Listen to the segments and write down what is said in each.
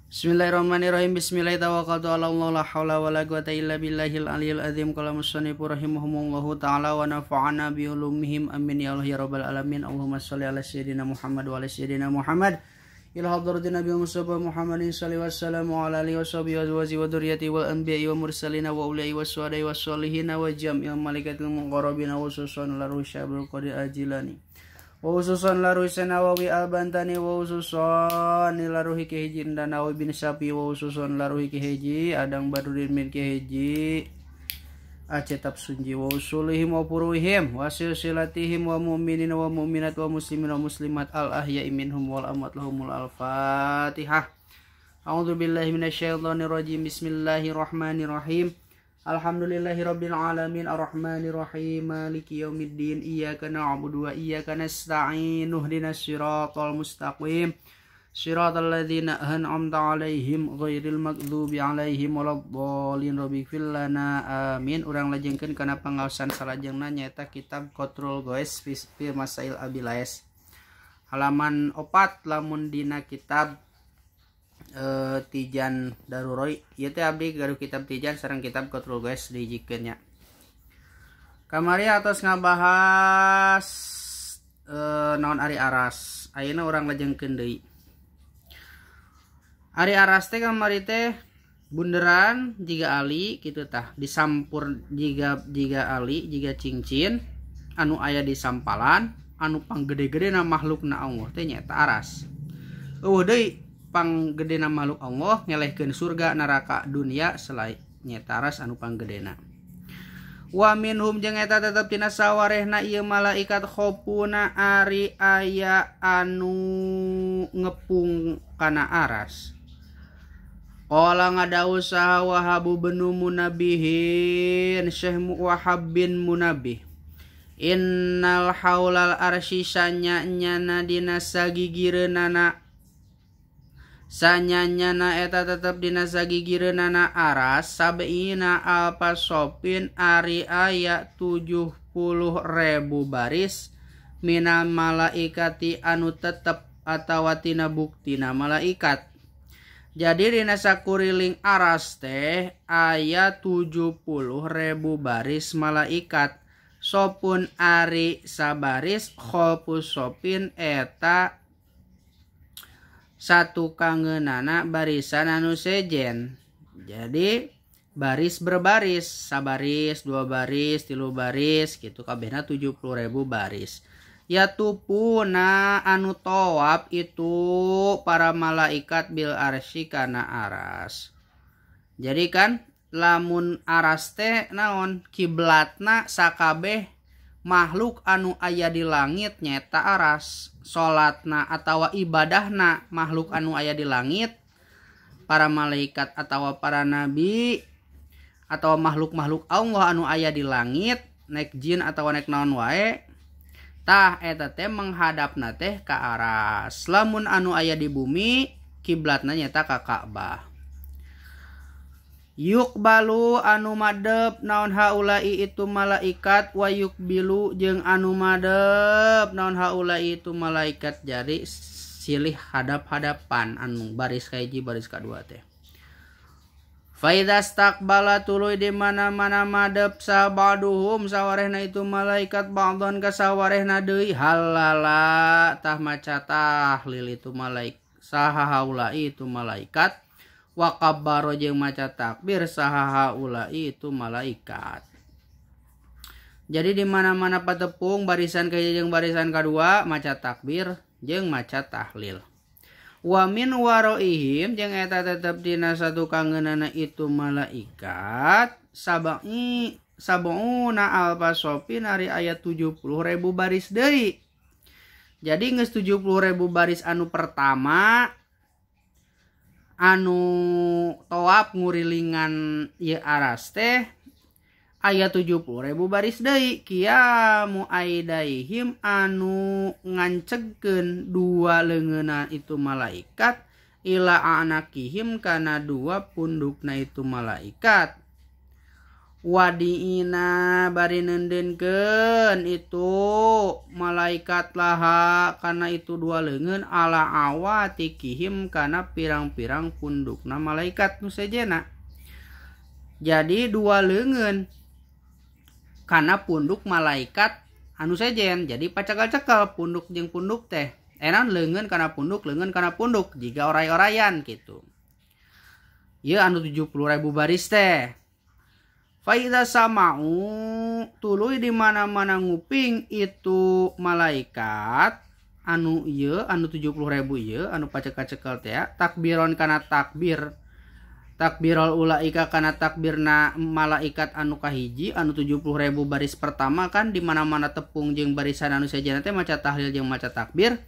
Bismillahirrahmanirrahim. Bismillahirrahmanirrahim. Ala Allah la haula wala quwata illa billahil aliyil azim. Qala musannif rahimahumullahu taala wa nafa'ana bi ulumihim. Amin ya Allah ya rabbal alamin. Allahumma shalli ala sayyidina Muhammad wa ala sayyidina Muhammad. Ila hadratin Nabi Mustafa Muhammadin sallallahu alaihi wasallam wa ala alihi washabihi wa azwajihi wa dzurriyyatihi wal anbiya'i wal mursalin wa ulai waswadai wassalihin wa jam'il malaikatil muqarrabin wa khususan la rusyabul qadir ajilani. Wa khususan la ruhi Nawawi Al-Bantani wa khususan la ruhi Ki Haji Nawawi bin Syafi wa khususan la ruhi Ki Haji Adang Badruddin bin Ki Haji Aceh Sunji wa usulihim wa furuhim wa silsilatihim wa mu'minin wa mu'minat wa muslimin wa muslimat al ahya'i minhum wal amwat lahumul al-fatihah. A'udzu billahi minasyaitonir rajim. Bismillahirrahmanirrahim. Alhamdulillahirabbil alamin arrahmanir rahim maliki yaumiddin iyyaka na'budu wa iyyaka nasta'in ihdinas siratal mustaqim siratal ladzina an'amta 'alaihim ghairil maghdubi 'alaihim waladdallin rabbighfir lana amin. Urang lajengkeun kana pangaosan salajengna nyaeta kitab Qatrul Ghais fi Masail Abilais halaman 4 lamun dina kitab Tijan Daruroi. Ieu teh abdi gaduh kitab Tijan sareng kitab Qatrul Ghais dihijikeun nya. Kamari atos ngabahas naon ari aras. Ayeuna urang lajengkeun deui. Ari aras teh kamari teh bunderan jiga ali kitu tah, disampur jiga ali jiga cincin anu aya di sampalan anu panggede-gedena makhlukna Allah teh nyaeta aras. Eueuh deui panggedena makhluk Allah ngelehkeun surga neraka dunia selain nyaeta aras anu panggedena. Wa minhum jeung eta tetep tina sawarehna ieu malaikat khopuna ari aya anu ngepung kana aras. Qala ngadau saha Wahab bin Munabihin Syekh Wahab bin Munabih innal haulal arsy sanya nyana dina sagigireunana sanyanyana eta tetep dina sagigireunana aras sab'ina alfa sopin ari aya 70.000 baris minal malaikati anu tetep atawa tina buktina malaikat. Jadi dina sakuriling aras teh aya 70.000 baris malaikat. Sopun ari sabaris kholpus sopin eta satu kangeunana barisan anu sejen. Jadi baris berbaris, sabaris, dua baris, tilu baris gitu kabehna 70.000 baris. Ya tupuna anu tawaf itu para malaikat bil arsy kana aras. Jadi kan lamun aras teh naon kiblatna sakabeh makhluk anu aya di langit nyaeta aras. Salatna atawa ibadahna makhluk anu aya di langit para malaikat atawa para nabi atau makhluk-makhluk Allah anu aya di langit naik jin atawa naik naon wae tah eta teh menghadapna teh ka aras. Lamun anu aya di bumi kiblatna nyaeta ka Ka'bah. Yukbalu anu madep naon haulai itu malaikat wa yukbilu jeung anu madep naon haulai itu malaikat. Jadi silih hadap-hadapan anu baris kahiji baris kadua teh. Faidha staqbala tuluy di mana-mana madep sabaduhum sawarehna itu malaikat ba'don ka sawarehna deui halala tah maca tahlil itu malaikat saha haulai itu malaikat wa kabbaro jeung maca takbir saha haulai itu malaikat. Jadi di mana-mana patepung barisan kahiji jeung barisan kadua maca takbir jeung maca tahlil. Wa min waroihim jeung eta tetep dina satu kangeunana itu malaikat sab'una alfa sopin ari aya 70.000 baris deui. Jadi geus 70.000 baris anu pertama anu tawaf ngurilingan ieu aras teh aya 70.000 baris deui kiamu aidaihim anu ngancegkeun dua leungeunna itu malaikat ila anakihim kana dua pundukna itu malaikat. Wadiina bari neundeunkeun itu malaikat laha kana itu dua leungeun ala awatikihim kana pirang-pirang pundukna malaikat nu sejenna. Jadi dua leungeun kana punduk malaikat anu sejen, jadi pacekal-cekal punduk jeung punduk teh. Enan leungeun kana punduk, leungeun kana punduk jiga oray-orayan gitu. Ieu anu 70.000 baris teh. Faida sama'u tuluy di mana-mana nguping itu malaikat anu ieu anu 70.000 ieu anu pacekal-cekal teh takbiron kana takbir takbirul ulaika kana takbirna malaikat anu kahiji anu 70.000 baris pertama kan di mana-mana tepung jeung barisan anu sejenna teh maca tahlil jeung maca takbir.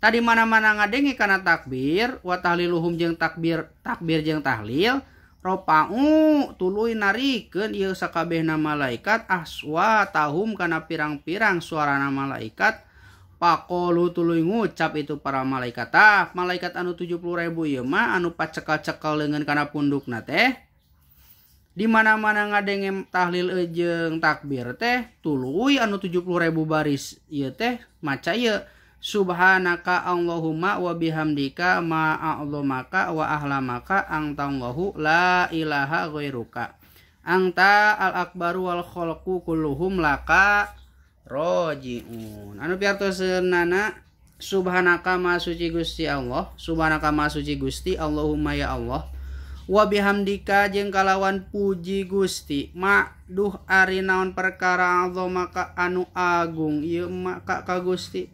Tadi mana-mana ngadenge kana takbir wa tahliluhum jeung takbir takbir jeung tahlil ropa'u tuluy narikeun ieu sakabehna malaikat aswatahum kana pirang-pirang suarana malaikat paqolu tuluy ngucap itu para malaikat. Tah malaikat anu 70.000 ieu mah anu pacekal-cekal leungeun kana pundukna teh di mana-mana ngadenge tahlil jeung takbir teh tuluy anu 70.000 baris ieu teh maca ieu subhanaka Allahumma wa bihamdika ma a'zamaka wa ahlamaka antallahu la ilaha ghairuka anta al-akbaru wal khalqu kulluhum laka rojiun. Anu piartoseunana subhanaka ma suci Gusti Allah, subhanaka ma suci Gusti Allahumma ya Allah wa bihamdika jeung kalawan puji Gusti ma duh ari naon perkara azamaka anu agung ieu maka ka Gusti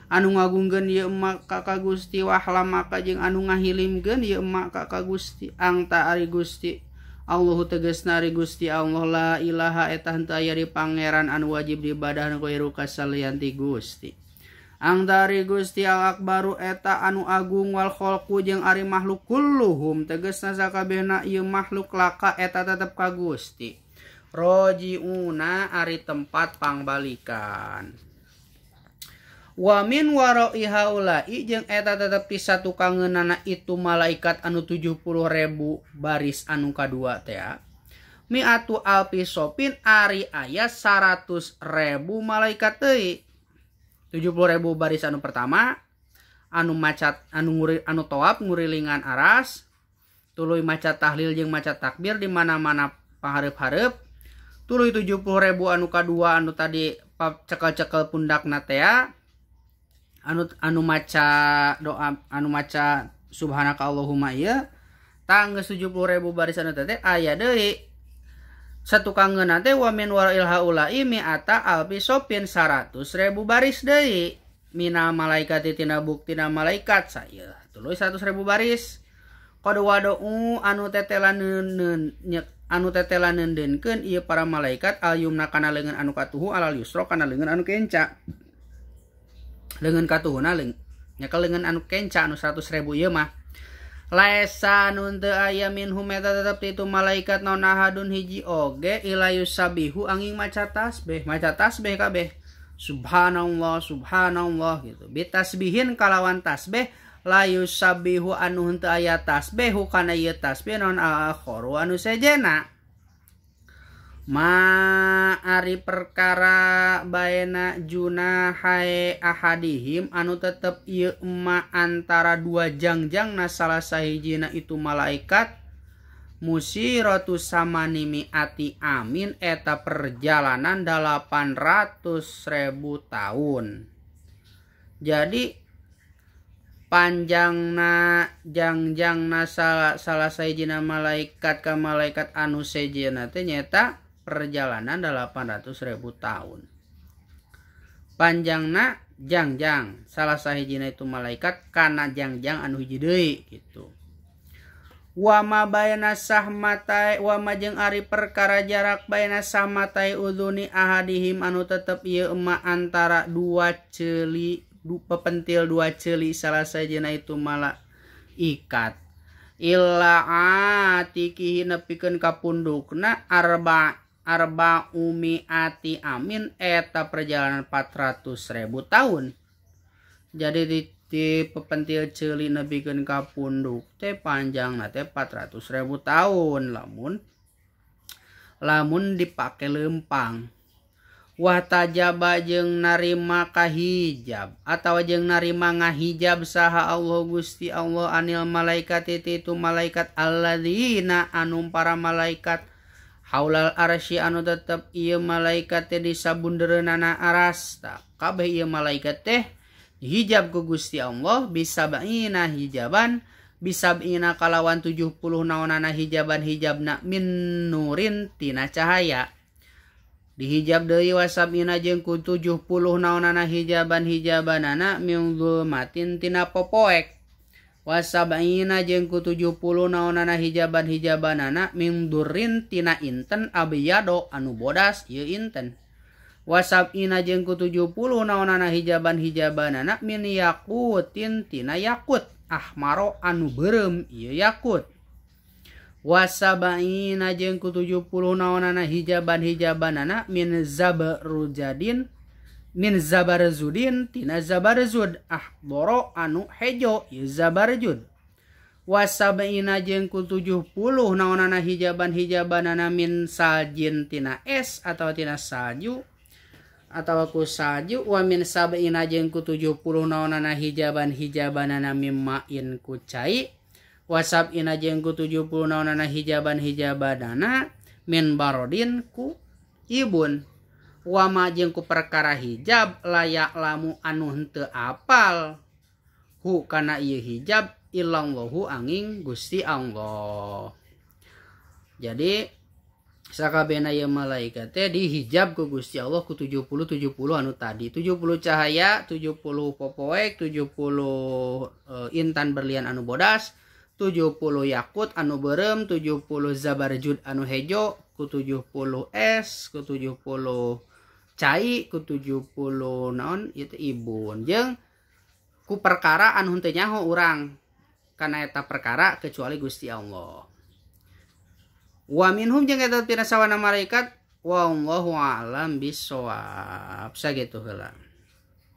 anu ngagungkeun ieu maka ka Gusti wahlamaka jeung anu ngahilimkeun ieu maka ka Gusti angta ari Gusti Allahu tegasna ari Gusti Allah la ilaha eta henteu aya di pangeran anu wajib diibadahan ghairuka salian ti Gusti angta ari Gusti al akbaru eta anu agung wal khalqu jeung ari makhluk kulluhum tegasna sakabehna ieu makhluk laka eta tetep ka Gusti rojiuna ari tempat pangbalikan. Wa min wara'i haula'i jeung eta tetep ti satukangeunana itu malaikat anu 70.000 baris anu kadua teh mi'atu alfi sopin ari aya 100.000 malaikat deui. 70.000 baris anu pertama anu maca anu nguri, anu toab ngurilingan aras tuluy maca tahlil jeung maca takbir di mana-mana pahareup-hareup tuluy 70.000 anu kadua anu tadi cekel-cekel pundakna teh anu maca doa anu maca subhanaka Allahumma ieu tanggeus 70.000 baris anu teh aya deui satukangeunna teh wa min wara'il haula'i mi'ata alfi sopin 100.000 baris deui mina malaikati tina buktina malaikat saeuh tuluy 100.000 baris qad wada'u anu tetelan anu tetela neundeunkeun ieu para malaikat al yumna kana leungeun anu katuhu alal yusra kana leungeun anu kenca leungeun katuhuna nyekel leungeun anu kenca anu 100.000 ieu mah laesa nun teu aya minhum eta tetep itu malaikat naon ahadun hiji oge ila yusabihu angin maca tasbih kabeh subhanallah subhanallah gitu bitasbihin kalawan tasbih la yusabihu anu henteu aya tasbihu kana ieu tasbih naon al-akharu anu sejena ma ari perkara baena junahai ahadihim anu tetep ieu ma antara dua jangjang na salah sahijina itu malaikat musiratu samanimi ati amin eta perjalanan 800.000 tahun. Jadi panjangna jangjangna salah sahijina malaikat ka malaikat anu sejena teh nyaeta perjalanan 800.000 tahun. Panjangna jangjang salah sahijina itu malaikat kana jangjang anu hiji deui gitu. Wa ma baina sahmatai wa ma jeung ari perkara jarak baina sahmatai udhuni ahadihim anu tetep ieu ma antara dua ceuli pepentil dua ceuli salah sahijina itu malaikat illa atikihi nepikeun ka pundukna arba umi ati amin eta perjalanan 400.000 tahun. Jadi di pepentil ceuli nepikeun ka punduk teh panjangna teh 400.000 tahun. Lamun Lamun dipake lempang wa tajaba jeung narima kahijab atawa jeung narima ngahijab saha Allah Gusti Allah anil malaikat itu malaikat alladzina anu para malaikat haulal arsy anu tetep ieu malaikat teh di sabundereunana aras. Tah kabeh ieu malaikat teh hijab ku Gusti Allah bisab'ina hijaban bisab'ina kalawan 70 naonana hijaban hijabna min nurin tina cahaya. Dihijab deui wasabina jeung ku 70 naonana hijaban hijabanana min zulmatin tina popoek. Wasabina jeung ku 70 naonana hijaban hijabanana min durrin tina inten abyado anu bodas ieu inten. Wasabina jeung ku 70 naonana hijaban hijabanana min yaqutin tina yakut ahmaro anu beureum ieu yakut. Wasabaina jeung ku 70 naonana hijaban hijabanana min zabarujadin min zabarzudin tina zabarzud ahdoro anu hejo ieu zabarjud. Wasabaina jeung ku 70 naonana hijaban hijabanana min saljin tina es atawa tina salju atawa ku salju. Wa min sabaina jeung ku 70 naonana hijaban hijabanana mim ma'in ku cai. Wasabina jeung ku 70 naonana hijaban hijabanana min barodin ku ibun. Wama jeung ku perkara hijab layak lamu anu henteu apal hu kana ieu hijab illallahu angin Gusti Allah. Jadi sakabehna ieu malaikat teh dihijab ku Gusti Allah ku 70 70 anu tadi, 70 cahaya, 70 popoek, 70 intan berlian anu bodas, 70 yakut anu beureum, 70 zabarjud anu hejo, ku 70 es, ku 70 cai, ku 70 naon ieu teh ibun. Jeung ku perkara anu henteu nyaho urang kana eta perkara kecuali Gusti Allah. Wa minhum jeung eta tina sawana malaikat wallahu a'lam bissawab. Sakitu heula.